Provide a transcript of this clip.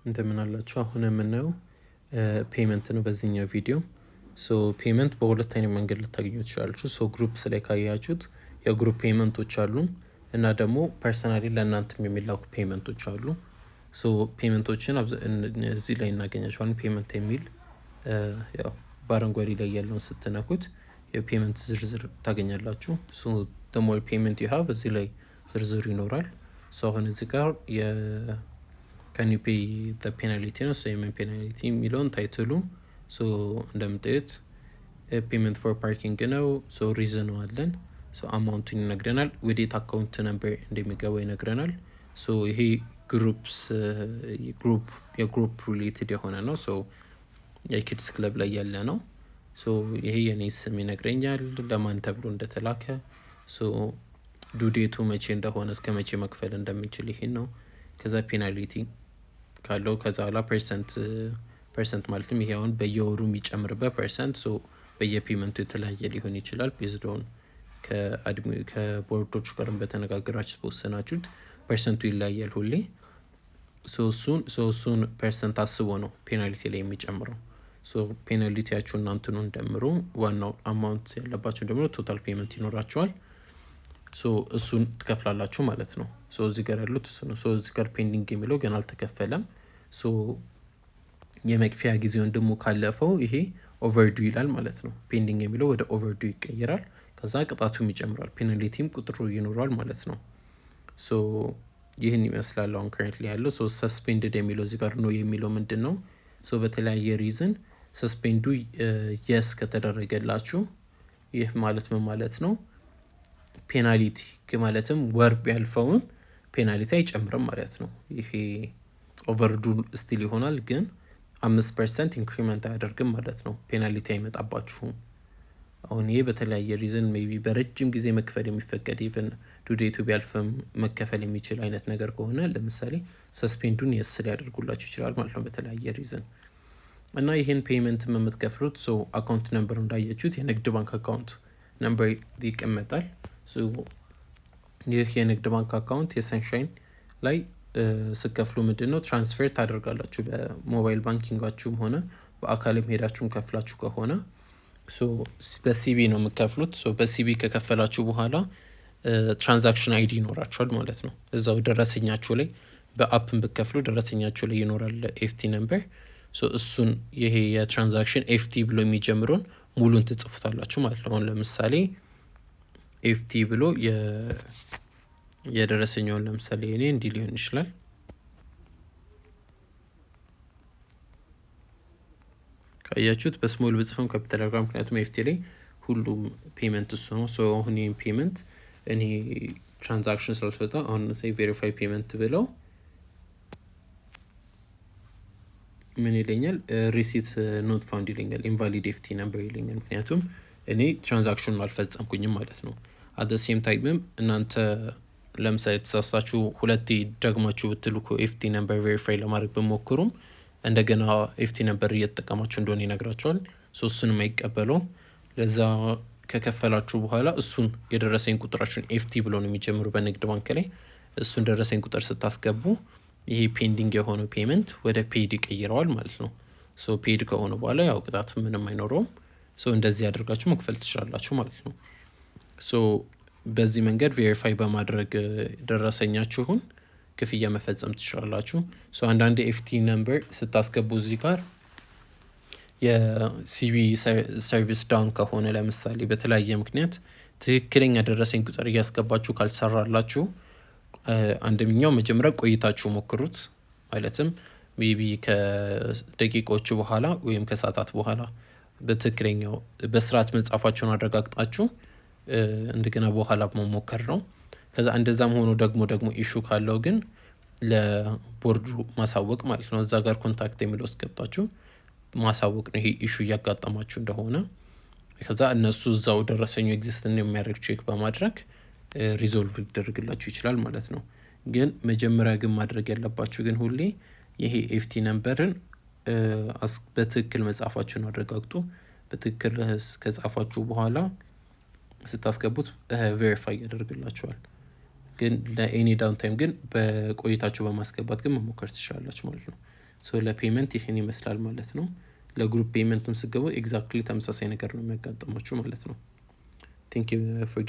እንደምን አላችሁ። አሁን የምናየው payment ነው በዚህኛው ቪዲዮ። So payment በሁለት አይነት መንገድ ልታገኙ ትችላላችሁ። So groups ላይ ካያችሁት የ group payment ኦች አሉ እና ደግሞ personally ለእናንተም የሚላኩ payment ኦች አሉ። So payment ኦችን እዚህ ላይ እናገኛቸዋለን። Payment የሚል ያው በአረንጓዴ ላይ ያለውን ስትነኩት የ payment ዝርዝር ታገኛላችሁ። So the more payment you have እዚህ ላይ ዝርዝሩ ይኖራል። So አሁን እዚህ ጋር can you pay penalty ነው። So የምን penalty የሚለውን title ኡ so እንደምታዩት payment for parking ነው። So reason ኡ አለን። So amount ኡን ይነግረናል። ወዴት account number እንደሚገባ ይነግረናል። So ይሄ groups group የ group related የሆነ ነው። So የ kids club ላይ ያለ ነው። So ይሄ የኔ ስም ይነግረኛል፣ ለማን ተብሎ እንደተላከ፣ so due date ኡ መቼ እንደሆነ፣ እስከ መቼ መክፈል እንደምንችል ይሄን ነው። ከዛ penalty ካለው ከዛ በኋላ percent ማለትም ይሄ አሁን በየወሩ የሚጨምርበት percent፣ so በየ payment ኡ የተለያየ ሊሆን ይችላል። Based on ከቦርዶች ጋርም በተነጋገራችሁ በወሰናችሁት percent ኡ ይለያያል ሁሌ። So እሱን percent አስቦ ነው penalty ላይ የሚጨምረው። So penalty ያችሁ እናንትኑን ደምሮ ዋናው amount ያለባችሁ ደምሮ total payment ይኖራቸዋል። So እሱን ትከፍላላችሁ ማለት ነው። So እዚህ ጋር ያሉት እሱ ነው። So እዚህ ጋር pending የሚለው ገና አልተከፈለም። So የመክፈያ ጊዜውን ደግሞ ካለፈው ይሄ overdue ይላል ማለት ነው። Pending የሚለው ወደ overdue ይቀየራል። ከዛ ቅጣቱም ይጨምራል፣ penalty ም ቁጥሩ ይኖረዋል ማለት ነው። So ይህን ይመስላል አሁን currently ያለው። So suspended የሚለው እዚህ ጋር ነው የሚለው ምንድን ነው? So በተለያየ reason suspend ኡ yes ከተደረገላችሁ ይህ ማለት ምን ማለት ነው? Penalty ማለትም ወር ቢያልፈውም penalty አይጨምርም ማለት ነው። ይሄ overdue still ይሆናል፣ ግን 5% increment አያደርግም ማለት ነው። Penalty አይመጣባችሁም። አሁን ይሄ በተለያየ reason maybe በረጅም ጊዜ መክፈል የሚፈቀድ፣ even due date ኡ ቢያልፍም መከፈል የሚችል አይነት ነገር ከሆነ ለምሳሌ suspend ኡን yes ሊያደርጉላችሁ ይችላል ማለት ነው በተለያየ reason። እና ይህን payment የምትከፍሉት so account number እንዳያችሁት የንግድ ባንክ account number ይቀመጣል። ይህ የንግድ ባንክ account የሰንሻይን ላይ ስከፍሉ ምንድን ነው transfer ታደርጋላችሁ። በ mobile banking ኣችሁም ሆነ በአካልም ሄዳችሁም ከፍላችሁ ከሆነ በ CBE ነው የምከፍሉት። በ CBE ከከፈላችሁ በኋላ transaction ID ይኖራችኋል ማለት ነው። እዛው ደረሰኛችሁ ላይ በ app ን ብከፍሉ ደረሰኛችሁ ላይ ይኖራል FT number። እሱን ይሄ የ transaction FT ብሎ የሚጀምረውን ሙሉን ትጽፉታላችሁ ማለት ነው። አሁን ለምሳሌ FT ብሎ የደረሰኛውን ለምሳሌ እኔ እንዲህ ሊሆን ይችላል። ካያችሁት በ small ብጽፍም ካፒታል አድርጋ፣ ምክንያቱም FT ላይ ሁሉም payment እሱ ነው። So አሁን ይህን payment እኔ transaction ስላልፈታ አሁን verify payment ብለው ምን ይለኛል? Receipt not found ይለኛል። Invalid FT number ይለኛል። ምክንያቱም እኔ transaction ኑን አልፈጸምኩኝም ማለት ነው። At same time ም እናንተ ለምሳሌ ተሳስታችሁ ሁለቴ ደግማችሁ ብትልኩ FT number verify ለማድረግ ብሞክሩም እንደገና FT number እየተጠቀማችሁ እንደሆነ ይነግራቸዋል። So እሱንም አይቀበለው። ለዛ ከከፈላችሁ በኋላ እሱን የደረሰኝ ቁጥራችሁን FT ብሎ ነው የሚጀምሩ በንግድ ባንክ ላይ፣ እሱን ደረሰኝ ቁጥር ስታስገቡ ይሄ pending የሆነው payment ወደ paid ይቀይረዋል ማለት ነው። So paid ከሆነ በኋላ ያው ቅጣት ምንም አይኖረውም። So እንደዚህ አድርጋችሁ መክፈል ትችላላችሁ ማለት ነው። So በዚህ መንገድ verify በማድረግ ደረሰኛችሁን ክፍያ መፈጸም ትችላላችሁ። So አንዳንድ FT number ስታስገቡ እዚህ ጋር የ CBE service down ከሆነ፣ ለምሳሌ በተለያየ ምክንያት ትክክለኛ ደረሰኝ ቁጥር እያስገባችሁ ካልሰራላችሁ፣ አንደኛው መጀመሪያ ቆይታችሁ ሞክሩት። ማለትም maybe ከደቂቃዎቹ በኋላ ወይም ከሰዓታት በኋላ በትክክለኛው በስርዓት መጻፋቸውን አረጋግጣችሁ እንደገና በኋላ መሞከር ነው። ከዛ እንደዛም ሆኖ ደግሞ issue ካለው ግን ለቦርዱ ማሳወቅ ማለት ነው። እዛ ጋር contact የሚለው ውስጥ ገብታችሁ ማሳወቅ ነው ይሄ issue እያጋጠማችሁ እንደሆነ። ከዛ እነሱ እዛው ደረሰኙ exist የሚያደርግ check በማድረግ resolve ሊደረግላችሁ ይችላል ማለት ነው። ግን መጀመሪያ ግን ማድረግ ያለባችሁ ግን ሁሌ ይሄ FT number ን በትክክል መጻፋችሁን አረጋግጡ። በትክክል ከጻፋችሁ በኋላ ስታስገቡት verify ያደርግላችኋል። ግን ለ any down time ግን በቆይታችሁ በማስገባት ግን መሞከር ትችላላችሁ ማለት ነው። So ለ payment ይህን ይመስላል ማለት ነው። ለ group payment ም ስገቡ exactly ተመሳሳይ ነገር ነው የሚያጋጥማችሁ ማለት ነው። Thank you for